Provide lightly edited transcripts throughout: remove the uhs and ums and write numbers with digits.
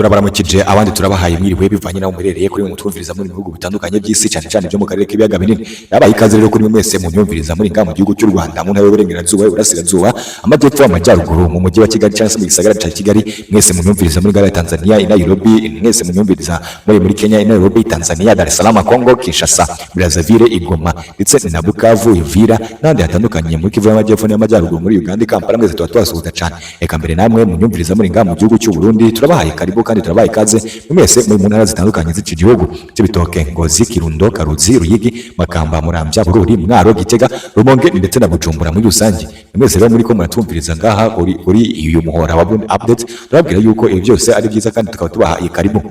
Turabaramukije, abandi turabahaye mwiriwe, bivanye naho muherereye kuri mwe mutwumviriza muri bihugu bitandukanye by'isi, cyane cyane byo mu karere k'ibiyaga binini. Yabaye ikaze rero kuri mwe mwese munyumviriza muri ngaha mu gihugu cy'u Rwanda, mu ntara y'Uburengerazuba, Iburasirazuba, Amajyepfo, Amajyaruguru, mu mujyi wa Kigali cyangwa se mu gisagara cya Kigali. Mwese munyumviriza muri ngara ya Tanzania i Nairobi, mwese munyumviriza muri Kenya i Nairobi, Tanzania, Dar es Salaam, Congo Kinshasa, Brazzaville, Igoma ndetse na Bukavu, Uvira n'ahandi hatandukanye muri Kivu y'Amajyepfo n'Amajyaruguru, muri Uganda, Kampala, mwese tuba tubasuhuza cyane. Reka mbere namwe munyumviriza muri ngaha mu gihugu cy'u Burundi, turabahaye karibu kandi turabahaye ikaze mwese muri mu ntara zitandukanye z'iki gihugu: Cibitoke, Ngozi, Kirundo, Karuzi, Ruyigi, Makamba, Muramvya, Bururi, Mwaro, Gitega, Rumonge ndetse na Bujumbura muri rusange. Mwese rero muri ko muratwumviriza ngaha kuri uyu muhora wa Burundi Update, turababwira yuko ibi byose ari byiza kandi tukaba tubahaye karibu.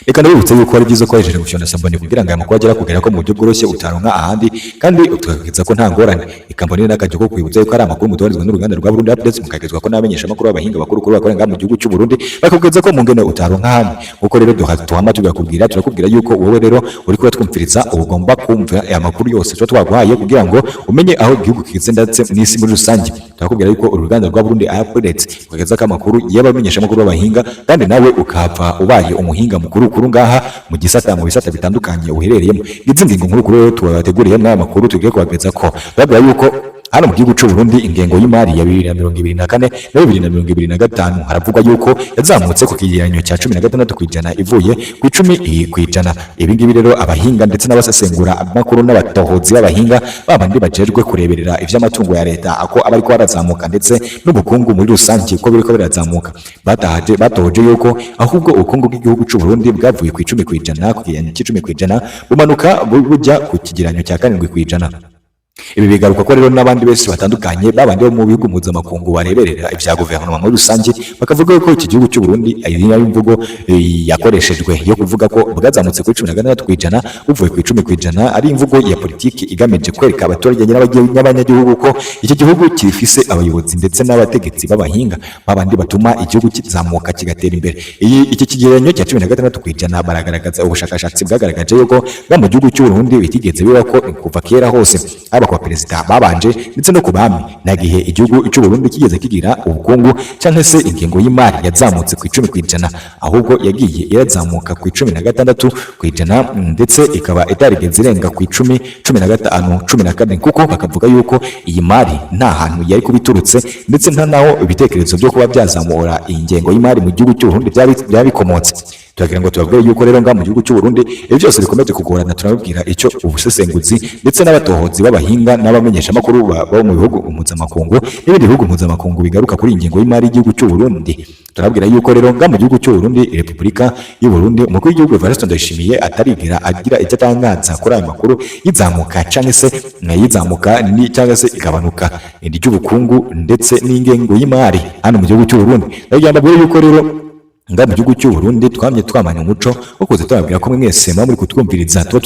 Reka ndabibutse yuko ari byiza ko wahejeje gufyonda s'abonner kugira ngo aya makuru agera kugera ko mu buryo bworoshye utaronka ahandi, kandi tukakugeza ko nta ngorane. Reka mbonere n'akajyo ko kwibutsa yuko ari amakuru mutoherezwa n'uruganda rwa Burundi Updates, mukagezwa ko n'abamenyesha amakuru b'abahinga bakuru kuri bakorera ngaha mu gihugu cy'u Burundi, bakakugeza ko mu ngene utaronka ahandi. Nkuko rero tuhama tugakubwira, turakubwira yuko wowe rero uri kuba twumviriza ugomba kumva aya makuru yose tuba twaguhaye kugira ngo umenye aho igihugu kigeze ndetse n'isi muri rusange. Turakubwira yuko uruganda rwa Burundi Updates rukageza ko amakuru y'abamenyesha amakuru b'abahinga, kandi nawe ukahava ubaye umuhinga mukuru kuru ngaha mu gisata, mu bisata bitandukanye uherereyemo. Izi ngingo nkuru kuri rero tubateguriye muri aya makuru tugiye kubageza ko, turabwira yuko hano mu gihugu cy'u Burundi ingengo y'imari ya 2024 na 2025 haravugwa yuko yazamutse ku kigereranyo cya 16% ivuye ku 10%. Ibi ngibi rero abahinga ndetse n'abasesengura amakuru n'abatohozi b'abahinga, babandi bajejwe kureberera ivy'amatungo ya leta ako aba ariko arazamuka ndetse n'ubukungu muri rusange ko biriko birazamuka, batahaje batohoje yuko ahubwo ubukungu bw'igihugu cy'u Burundi bwavuye ku 10%, ku kigereranyo cya 10%, bumanuka bujya ku kigereranyo cya 7%. Ibi bigaruka ko rero n'abandi benshi batandukanye, babandi bo mu bihugu mpuzamakungu bareberera ibya guverinoma muri rusange, bakavuga ko iki gihugu cy'u Burundi, iyi nayo imvugo yakoreshejwe yo kuvuga ko bwazamutse kuri 16% buvuye ku 10%, ari imvugo ya politiki igamije kwereka abaturage n'abanyagihugu ko iki gihugu kifise abayobozi ndetse n'abategetsi b'abahinga, babandi batuma igihugu kizamuka kigatera imbere. Iyi iki kigereranyo cya 16% baragaragaza, ubushakashatsi bwagaragaje yuko bwa mu gihugu cy'u Burundi bitigeze biba ko kuva kera hose, haba ku baperezida babanje ndetse no ku bami, nta gihe igihugu cy'u Burundi kigeze kigira ubukungu cyangwa se ingengo y'imari yazamutse ku 10%, ahubwo yagiye irazamuka ku 16% ndetse ikaba itarigeze irenga ku 10, 15, 14, kuko bakavuga yuko iyi mari nta hantu yari kuba iturutse ndetse nta naho ibitekerezo byo kuba byazamura iyi ngengo y'imari mu gihugu cy'u Burundi byaba bikomotse. Turagira ngo tubabwire yuko rero ngaha mu gihugu cy'u Burundi ibi byose bikomeje kugorana. Turababwira icyo ubusesenguzi ndetse n'abatohozi b'abahinga n'abamenyeshamakuru bo mu bihugu mpuzamakungu n'ibindi bihugu mpuzamakungu bigaruka kuri iyi ngengo y'imari y'igihugu cy'u Burundi. Turababwira yuko rero ngaha mu gihugu cy'u Burundi, Repubulika y'u Burundi, umukuru w'igihugu Evariste Ndayishimiye atarigera agira icyo atangaza kuri aya makuru y'izamuka cyangwa se yizamuka ni cyangwa se igabanuka ry'ubukungu ndetse n'ingengo y'imari hano mu gihugu cy'u Burundi. Ndagira mbabwire yuko rero nga mu gihugu cy'u Burundi twamye twamanye umuco wo kuza tubabwira ko mwese muba muri kutwumviriza tuba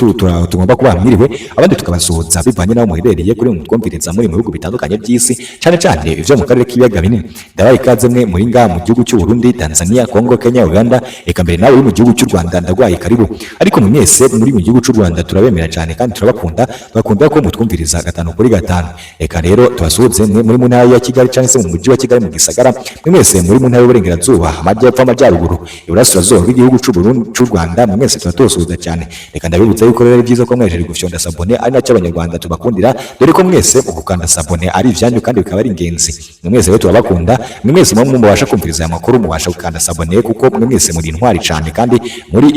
tugomba kuba mwiriwe, abandi tukabasuhuza bivanye n'aho muherereye kuri mutwumviriza muri mu bihugu bitandukanye by'isi, cyane cyane ivyo mu karere k'ibiyaga binini. Ndabaye ikaze mwe muri ngaha mu gihugu cy'u Burundi, Tanzania, Congo, Kenya, Uganda, eka mbere nawe uri mu gihugu cy'u Rwanda ndagwaye karibu. Ariko mwe mwese muri mu gihugu cy'u Rwanda turabemera cyane kandi turabakunda, bakunda ko mutwumviriza gatanu kuri gatanu. Reka rero tubasuhuze mwe muri mu ntara ya Kigali cyangwa se mu mujyi wa Kigali mu gisagara, mwe mwese muri mu ntara y'Uburengerazuba, Amajyepfo, Amajyaruguru, Iburasirazuba bw'igihugu cy'u Burundi, cy'u Rwanda, mwe mwese tuba tubasuhuza cyane. Reka ndabibutsa yuko rero ari byiza ko mwejeje gufyonda s'abonner, ari nacyo Abanyarwanda tubakundira, dore ko mwese mu gukanda s'abonner ari ibyanyu kandi bikaba ari ingenzi. Mwe mwese rero turabakunda, mwe mwese muba mubasha kumviriza aya makuru, mubasha gukanda s'abonner, kuko mwe mwese muri intwari cyane kandi muri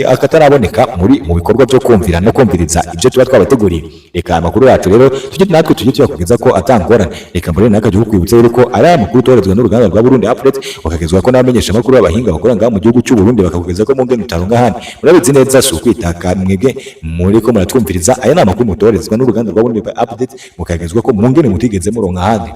akataraboneka muri mu bikorwa byo kumvira no kumviriza ibyo tuba twabateguriye. Reka amakuru yacu rero tujye natwe tujye tuyakugeza ko atangorane. Reka mbere n'akajya kukwibutsa rero ko ari aya makuru tuherezwa n'uruganda rwa Burundi Update, bakagezwa ko n'abamenyesha amakuru b'abahinga bakora ngaha mu gihugu cy'u Burundi, bakakugeza ko mu ngene utaronka ahandi. Murabizi neza, si ukwitaka, mwebwe muri ko muratwumviriza, aya ni amakuru mutoherezwa n'uruganda rwa Burundi Update, mukagezwa ko mu ngene mutigeze muronka ahandi.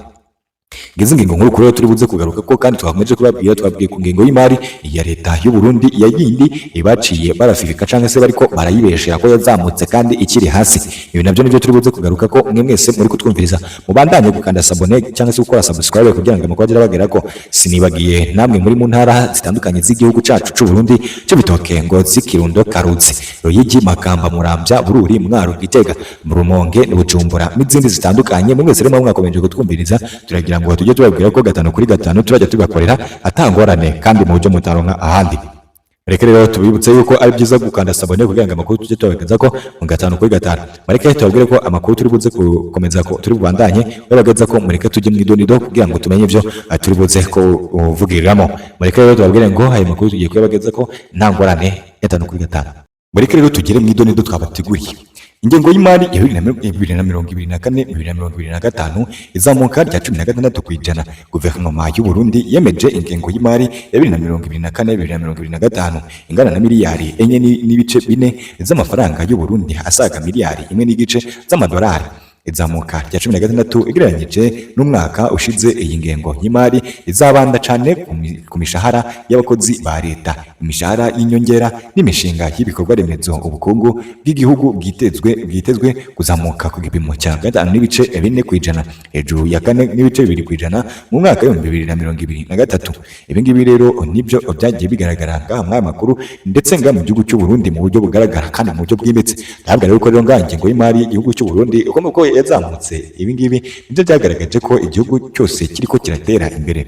Ngizi ingingo nkuru kuri turi buze kugaruka ko kandi twakomeje kubabwira. Twabwiye ku ngengo y'imari ya leta y'u Burundi ya yindi baciye barafirika canke se bariko barayibeshera ko yazamutse kandi ikiri hasi. Ibi nabyo nibyo turi buze kugaruka ko. Mwe mwese muri kutwumviriza, mubandanye gukanda s'abonner cyangwa se gukora subscribe kugira ngo amakuru agere bagera ko. Sinibagiye namwe muri mu ntara zitandukanye z'igihugu cacu c'u Burundi: Cibitoke, Ngozi, Kirundo, Karuzi, Ruyigi, Makamba, Muramvya, Bururi, Mwaro, Gitega, Rumonge, Bujumbura n'izindi zitandukanye. Mwe mwese rero mwakomeje kutwumviriza, turagira ngo tujye tubabwira ko 5 kuri 5 turajya tubakorera atangorane kandi mu buryo mutaronka ahandi. Reka rero tubibutse yuko ari byiza gukanda s'abonner kugira ngo amakuru tujye tubageza ko mu 5 kuri 5. Mureke tubabwire ko amakuru turi buze gukomeza ko turi bubandanye babageza ko. Mureke tujye mu idonido kugira ngo tumenye ibyo turi buze kuvugiriramo. Mureke rero tubabwire ngo ayo makuru tugiye kuyabageza ko nta ngorane, 5 kuri 5. Mureke rero tugere mu idonido twabateguriye. Ingengo y'imari ya 2024, 2025, izamuka rya 16%. Guverinoma y'u Burundi yemeje ingengo y'imari ya 2024, 2025 ingana na miliyari 4 n'ibice 4 z'amafaranga y'u Burundi, asaga miliyari 1.5 z'amadolari, izamuka rya 16 igereranyije n'umwaka ushize. Iyi ngengo y'imari izabanda cyane ku mishahara y'abakozi ba leta, imishahara y'inyongera n'imishinga y'ibikorwa remezo. Ubukungu bw'igihugu bwitezwe kuzamuka ku gipimo cya 5.4%, hejuru ya 4.2% mu mwaka w'2023. Ibi ngibi rero nibyo byagiye bigaragara ngaha muri aya makuru, ndetse ngaha mu gihugu cy'u Burundi mu buryo bugaragara kandi mu buryo bwimbitse. Ntabwo rero ko rero ngaha ingengo y'imari y'igihugu cy'u Burundi uko yazamutse, ibi ngibi nibyo byagaragaje ko igihugu cyose kiriko kiratera imbere.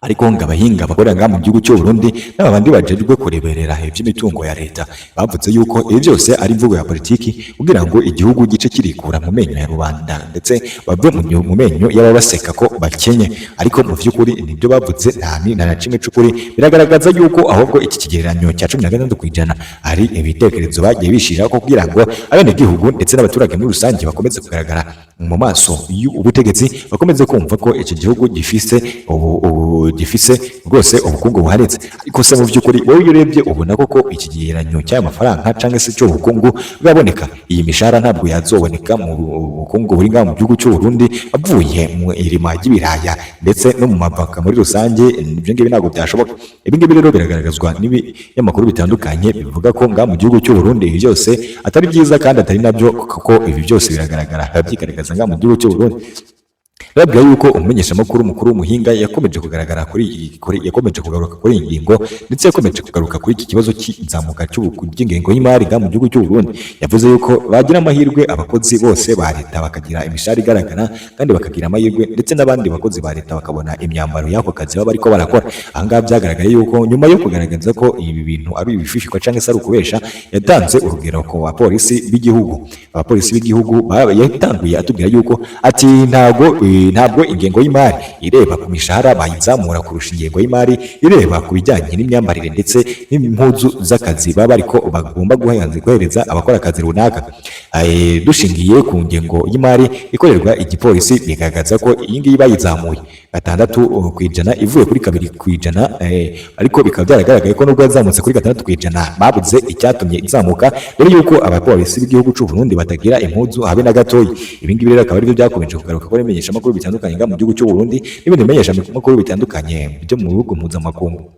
Ariko ngo abahinga bakorera ngaha mu gihugu cy'u Burundi n'abandi bajejwe kureberera iby'imitungo ya leta bavuze yuko ibi byose ari imvugo ya politiki kugira ngo igihugu gice kirikura mu menyo ya rubanda, ndetse bave mu menyo y'ababaseka ko bakenye. Ariko mu by'ukuri nibyo bavuze nta na kimwe c'ukuri. Biragaragaza yuko ahubwo iki kigereranyo cya 16% ari ibitekerezo bagiye bishira ko kugira ngo abenegihugu ndetse n'abaturage muri rusange bakomeze kugaragara mu maso y'ubutegetsi, bakomeze kumva ko iki gihugu gifise ubu gifise rwose ubukungu buhanitse. Ariko se mu by'ukuri wowe iyo urebye ubona koko iki kigereranyo cy'aya mafaranga cyangwa se cy'ubukungu bwaboneka? Iyi mishahara ntabwo yazoboneka mu bukungu buri ngaha mu gihugu cy'u Burundi, avuye mu irima ry'ibiraya ndetse no mu mavoka muri rusange. Ibyo ngibi ntabwo byashoboka. Ibi ngibi rero biragaragazwa n'ibinyamakuru bitandukanye bivuga ko ngaha mu gihugu cy'u Burundi ibi byose atari byiza kandi atari nabyo, kuko ibi byose biragaragara, biba byigaragaza ngaha mu gihugu cy'u Burundi. Babwira yuko umumenyeshamakuru mukuru w'umuhinga yakomeje kugaragara kuri iyi kuri yakomeje kugaruka kuri iyi ngingo, ndetse yakomeje kugaruka kuri iki kibazo cy'izamuka ry'ingengo y'imari ngaha mu gihugu cy'u Burundi. Yavuze yuko bagira amahirwe abakozi bose ba leta bakagira imishahara igaragara, kandi bakagira amahirwe ndetse n'abandi bakozi ba leta bakabona imyambaro y'ako kazi baba bariko barakora. Aha ngaha byagaragaye yuko nyuma yo kugaragaza ko ibi bintu ari ibifishikwa cyangwa se ari ukubesha, yatanze urugero ku bapolisi b'igihugu. Abapolisi b'igihugu yatanguye atubwira yuko ati ntabwo ingengo y'imari ireba ku mishahara bayizamura kurusha ingengo y'imari ireba ku bijyanye n'imyambarire ndetse n'impuzu z'akazi baba bariko bagomba guhereza abakora akazi runaka. Dushingiye ku ngengo y'imari ikorerwa igipolisi, bigaragaza ko iyi ngiyi bayizamuye 6% ivuye kuri 2%, ariko bikaba byaragaragaye ko nubwo yazamutse kuri 6%, babuze icyatumye izamuka, dore yuko abapolisi b'igihugu cy'u Burundi batagira impuzu habe na gatoyi. Ibi ngibi rero akaba aribyo byakomeje kugaruka ko n'imenyeshamakuru bitandukanye ngaha mu gihugu cy'u Burundi n'ibindi bimenyeshamakuru bitandukanye byo mu bihugu mpuzamakungu.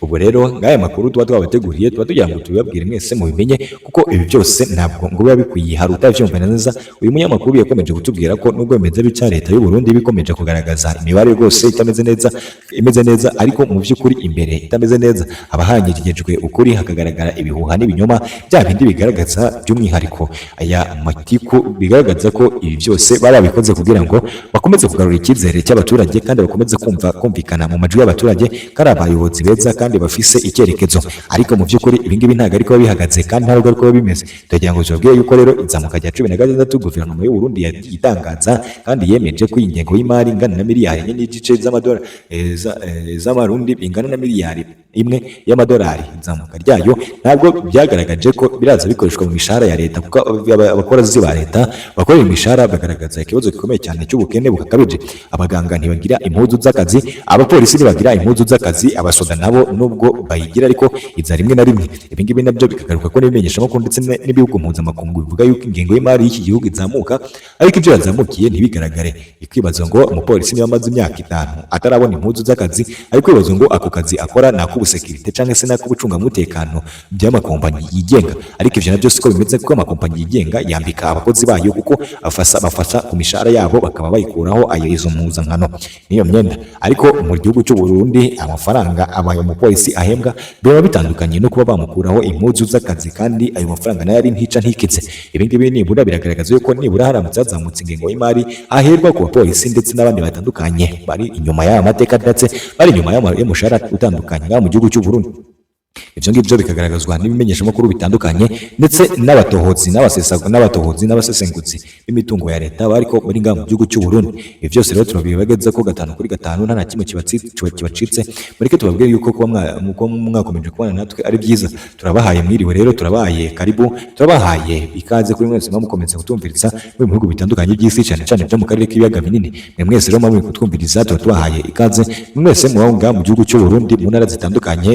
Ubwo rero ngaya makuru tuba twabateguriye, tuba tugira ngo tubibabwire mwese mubimenye, kuko ibi byose ntabwo ngo biba bikwiye. Hari utabyumva neza. Uyu munyamakuru yakomeje kutubwira ko nubwo bimeze bitya, leta y'u Burundi bikomeje kugaragaza imibare rwose itameze neza, imeze neza ariko mu by'ukuri imbere itameze neza, haba hanyegejwe ukuri, hakagaragara ibihuha n'ibinyoma, bya bindi bigaragaza by'umwihariko aya matiku, bigaragaza ko ibi byose bari babikoze kugira ngo bakomeze kugarura icyizere cy'abaturage kandi bakomeze kumva kumvikana mu majwi y'abaturage ko ari abayobozi beza kandi bafise icyerekezo. Ariko mu by'ukuri ibi ngibi ntabwo ariko biba bihagaze kandi ntabwo ariko biba bimeze. Turagira ngo tubabwire yuko rero izamuka rya 16 guverinoma y'u Burundi yagiye itangaza kandi yemeje ko iyi ngengo y'imari ingana na miliyari 4.5 z'amadolari, z'amarundi, ingana na miliyari 1 y'amadolari, izamuka ryayo ntabwo byagaragaje ko biraza bikoreshwa mu mishahara ya leta, kuko abakozi ba leta bakorera imishahara bagaragaza ikibazo gikomeye cyane cy'ubukene bukakabije. Abaganga ntibagira impuzu z'akazi, abapolisi ntibagira impuzu z'akazi, abasoda nabo nubwo bayigira ariko iza rimwe na rimwe. Ibi ngibi nabyo bikagaruka ko n'ibimenyeshamakuru ndetse n'ibihugu mpuzamakungu bivuga yuko ingengo y'imari y'iki gihugu izamuka, ariko ibyo yazamukiye ntibigaragare. Ikwibaza ngo umupolisi niba amaze imyaka 5 atarabona impuzu z'akazi, ariko kwibaza ngo ako kazi akora ni ak'ubusekirite cyangwa se n'ak'ubucungamutekano by'amakompanyi yigenga. Ariko ivyo nabyo siko bimeze, kuko amakompanyi yigenga yambika abakozi bayo, kuko bafasha ku mishahara yabo, bakaba bayikuraho ayo izo mpuzankano n'iyo myenda. Ariko mu gihugu cy'u Burundi amafaranga abaye umupolisi. Umupolisi ahembwa biba bitandukanye no kuba bamukuraho impuzu z'akazi, kandi ayo mafaranga nayo ari ntica ntikize. Ibi ngibi nibura biragaragaza yuko nibura haramutse hazamutse ingengo y'imari haherwa ku bapolisi ndetse n'abandi batandukanye bari inyuma y'aya mateka, ndetse bari inyuma y'umushahara utandukanye ngaha mu gihugu cy'u Burundi. Ibyo ngibyo bikagaragazwa n'ibimenyeshamakuru bitandukanye ndetse n'abatohozi n'abatohozi n'abasesenguzi b'imitungo ya leta bariko muri ngaha mu gihugu cy'u Burundi. Ibi byose rero turabibageza ko gatanu kuri gatanu, nta na kimwe kibacitse. Mureke tubabwire yuko kuba mwakomeje kubana natwe ari byiza. Turabahaye mwiriwe rero, turabahaye karibu, turabahaye ikaze kuri mwese muba mukomeza kutumviriza muri mu bihugu bitandukanye by'isi, cyane cyane byo mu karere k'ibiyaga binini. Mwe mwese rero muba muri kutwumviriza, tuba tubahaye ikaze. Mwe mwese muba ngaha mu gihugu cy'u Burundi, mu ntara zitandukanye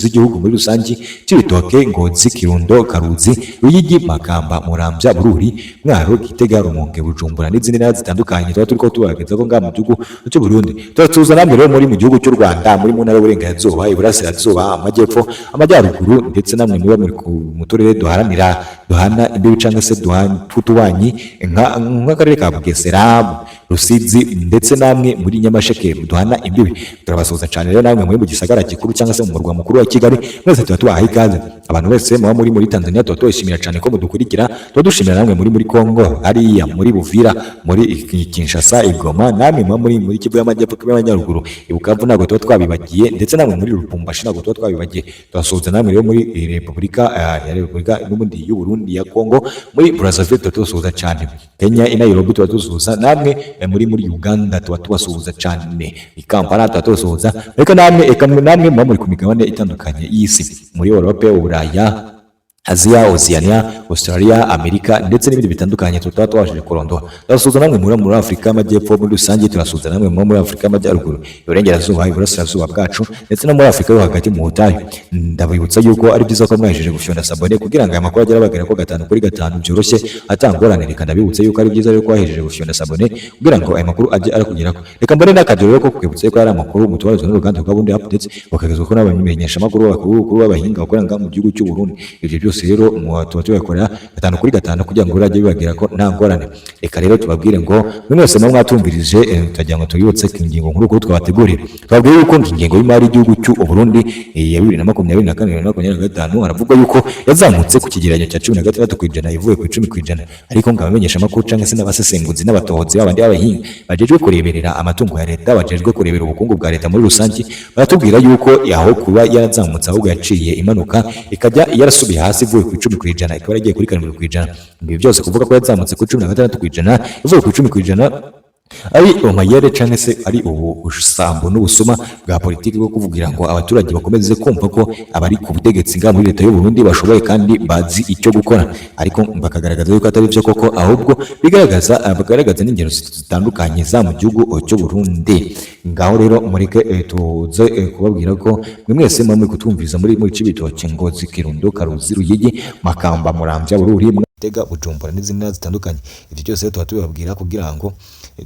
z'igihugu muri rusange: Cibitoke, Ngozi, Kirundo, Karuzi, Ruyigi, Makamba, Muramvya, Bururi, Mwaro, Gitega, Rumonge, Bujumbura n'izindi ntara zitandukanye tuba turiko tubageza ko ngaha mu gihugu cy'u Burundi. Tuba namwe rero muri mu gihugu cy'u Rwanda, muri mu ntara y'Uburengerazuba, Iburasirazuba, Amajyepfo, Amajyaruguru, ndetse namwe muba muri mu turere duharanira duhana imbibi cyangwa se duhana tw'utubanyi nk'akarere ka Bugesera, Rusizi, ndetse namwe muri Nyamasheke duhana imbibi, turabasuhuza cyane. Rero namwe muri mu gisagara gikuru cyangwa se mu murwa mukuru wa Kigali, mwese tuba tubahaye ikaze. Abantu bose muba muri Tanzania tuba tubashimira cyane ko mudukurikira. Tuba dushimira namwe muri Congo, hariya muri Buvira, muri Kinshasa, i Goma, namwe muba muri Kivu y'Amajyepfo, Kivu y'Amajyaruguru, i Bukavu ntabwo tuba twabibagiye, ndetse namwe muri Lubumbashi ntabwo tuba twabibagiye. Tubasuhuza namwe rero muri Repubulika ya Repubulika n'ubundi y'u Burundi, ya Congo, muri Brazzaville tuba tubasuhuza cyane. Kenya i Nairobi tuba tubasuhuza. Namwe muri Uganda tuba tubasuhuza cyane. I Kampala tuba tubasuhuza. Reka namwe, eka namwe muba muri ku migabane itandukanye y'isi, muri Europe, Uburaya, Aziya, Oceania, Australia, Amerika ndetse n'ibindi bitandukanye tutaba twabashije kurondora. Turasuhuza namwe muri Afurika y'Amajyepfo muri rusange, turasuhuza namwe muri Afurika y'Amajyaruguru, Iburengerazuba, Iburasirazuba bwacu, ndetse no muri Afurika yo hagati mu butayu. Ndabibutsa yuko ari byiza ko mwahejeje gufyonda s'abonner kugira ngo aya makuru agere abagera ko gatanu kuri gatanu byoroshye atangorane. Reka ndabibutsa yuko ari byiza yuko wahejeje gufyonda s'abonner kugira ngo aya makuru ajye arakugeraho. Reka mbone n'akagero rero ko kukwibutsa yuko ari amakuru mutubarizwa n'uruganda rwa Burundi Updates, bakagezwa ko n'abamenyeshamakuru bakuru b'abahinga bakorera ngaha mu gihugu cy'u Burundi. Ibyo byose rero tuba tubikorera gatanu kuri gatanu kugira ngo birajye bibagera ko nta ngorane. Reka rero tubabwire ngo mwe mwese muba mwatumvirije, turagira ngo tubibutse ku ngingo nkuru kuri twabateguriye. Tubabwire yuko ingengo y'imari y'igihugu cy'u Burundi ya 2024, 2025 haravugwa yuko yazamutse ku kigereranyo cya 16% ivuye ku 10%. Ariko ngo abamenyeshamakuru cyangwa se n'abasesenguzi n'abatohozi babandi b'abahinga bajejwe kureberera amatungo ya leta, bajejwe kurebera ubukungu bwa leta muri rusange, baratubwira yuko aho kuba yarazamutse ahubwo yaciye imanuka, ikajya yarasubiye hasi ivuye ku 10% ikaba yaragiye kuri 7%. Ibi byose kuvuga ko yazamutse kuri 16% ivuye ku 10% ari amayere cyangwa se ari ubusambo n'ubusuma bwa politiki bwo kuvugira ngo abaturage bakomeze kumva ko abari ku butegetsi ngaha muri leta y'u Burundi bashoboye kandi bazi icyo gukora, ariko bakagaragaza yuko atari byo koko, ahubwo bigaragaza bagaragaza n'ingero zitandukanye za mu gihugu cy'u Burundi. Ngaho rero mureke tuze kubabwira ko mwe mwese muba muri kutwumviriza muri Cibitoke, Ngozi, Kirundo, Karuzi, Ruyigi, Makamba, Muramvya, Bururi, Gitega, Bujumbura n'izindi ntara zitandukanye. Ibyo byose rero tuba tubibabwira kugira ngo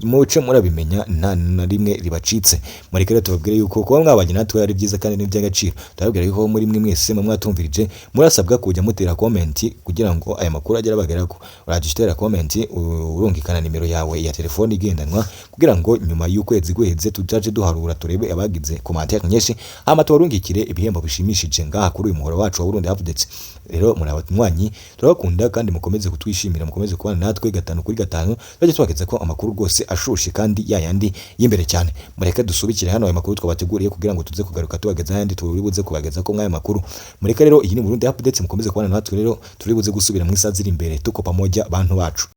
muce murabimenya nta na rimwe ribacitse. Mureke rero tubabwire yuko kuba mwabanye natwe ari byiza kandi ni iby'agaciro. Turababwira yuko muri mwe mwese muba mwatumvirije murasabwa kujya mutera comment kugira ngo aya makuru agere abagerako. Urajya utera comment urungikana nimero yawe ya telefone igendanwa kugira ngo nyuma y'ukwezi guheze tutaje duharura, turebe abagize commentaire nyinshi, hama tubarungikire ibihembo bishimishije ngaha kuri uyu muhoro wacu wa Burundi Updates. Rero muri abanywanyi turabakunda kandi mukomeze kutwishimira, mukomeze kubana natwe gatanu kuri gatanu, tujye tubageza ko amakuru rwose ashushe kandi yayandi y'imbere cyane. Mureke dusubikire hano ayo makuru twabateguriye kugira ngo tuze kugaruka tubageza ayandi turi buze kubageza ko mw'aya makuru. Mureke rero, iyi ni Burundi Updates, mukomeze kubana natwe rero, turi buze gusubira mu isaha ziri imbere. Tuko pamoja bantu bacu.